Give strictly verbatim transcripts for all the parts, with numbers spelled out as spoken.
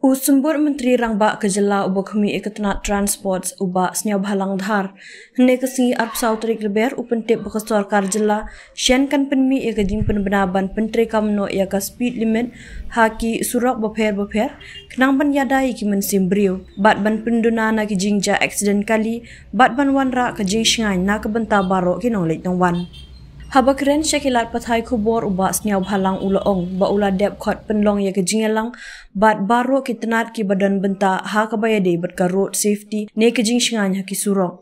U Symbud Myntri Rangbah ka jylla uba khmih ïa ka tnat Transports u Bah Sniawbhalang Dhar, hynne ka sngi arphew saw tarik Lber u pyntip ba ka sorkar jylla shen kan pynmih ïa ka jingpynbna ban pyntreikam noh ïa ka speed limit ha ki surok bapher bapher, khnang ban ïada ïa ki mynsiem briew bad ban pynduna na ki jingjia accident kali bad ban wanrah ka jingshngaiñ na ka bynta baroh ki nongleit nongwan. Haba kren sha ki lad pathai khubor u Bah Sniawbhalang u la ong ba u la dep khot pynlong ïa ka jingïalang bad baroh ki tnat kiba don bynta ha kaba ïadei bad ka road safety ne ka jingshngaiñ ha ki surok.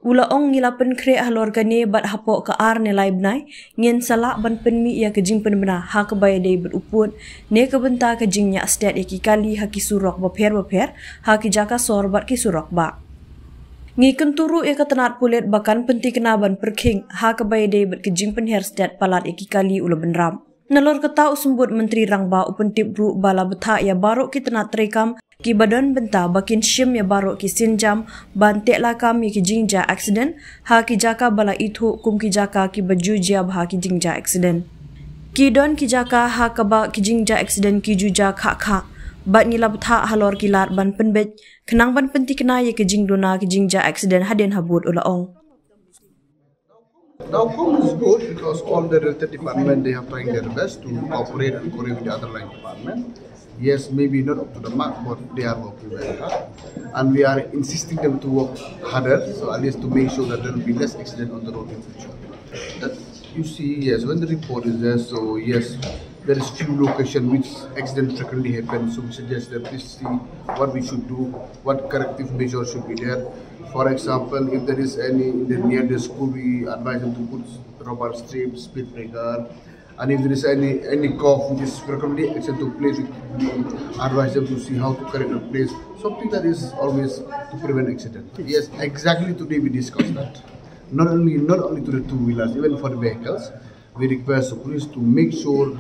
U la ong ngi la pynkhreh halor kane bad hapoh ka ar ne lai bnai ngin sa lah ban pynmih ïa ka jingpynbna ha kaba ïadei bad u pud ne ka bynta ka jingñiah stet ïa ki kali ha ki surok bapher bapher ha ki jaka sor bad ki surok bah. Ngi kyntu ruh ïa ka tnat pulit ba kan pyntikna ban pyrkhing ha kaba ïadei bad ka jingpynher stet palat ïa ki kali, u la bynrap. Nalor kata u Symbud Myntri Rangbah u pyntip ruh ba la bthah ïa baroh ki tnat treikam kiba don bynta ba kin shim ïa baroh ki sienjam ban teh lakam ïa ki jingjia accident ha ki jaka ba la ithuh kum ki jaka kiba ju jia bha ki jingjia accident. Ki don ki jaka ha kaba ki jingjia accident ki ju jia khah khah bad ngi la bthah halor ki lad ban pynbeit khnang ban pyntikna ïa ki jingduna ki jingjia accident hadien habud, u la ong. The outcome is good because all the related department, they have trying their best to cooperate and coordinate with the other line department. Yes, maybe not up to the mark, but they are working very hard. And we are insisting them to work harder, so at least to make sure that there will be less accident on the road in future. That you see, yes, when the report is there, so yes, there is few location which accident frequently happen. So we suggest that please see what we should do, what corrective measures should be there. For example, if there is any in the near the school, we advise them to put rubber strip, speed breaker, and if there is any any curve which is frequently accident took place, we advise them to see how to correct the place. Something that is always to prevent accident. Yes, exactly today we discussed that. Not only not only to the two wheelers, even for the vehicles, we request the police to make sure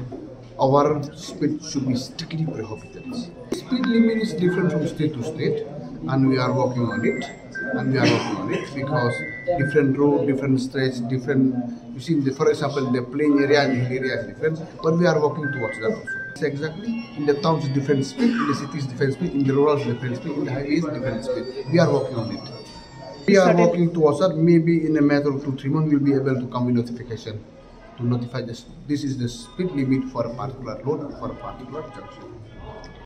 our speed should be strictly prohibited. Speed limit is different from state to state, and we are working on it. And we are working on it because different road, different stretch, different. You see, in the, for example, in the plain area and hill area is different, but we are working towards that also. It's exactly in the towns different speed, in the cities different speed, in the rurals different speed, in the highways different speed. We are working on it. We are working towards that. Maybe in a matter of two three months, we'll be able to come with notification to notify this. This is the speed limit for a particular road and for a particular junction.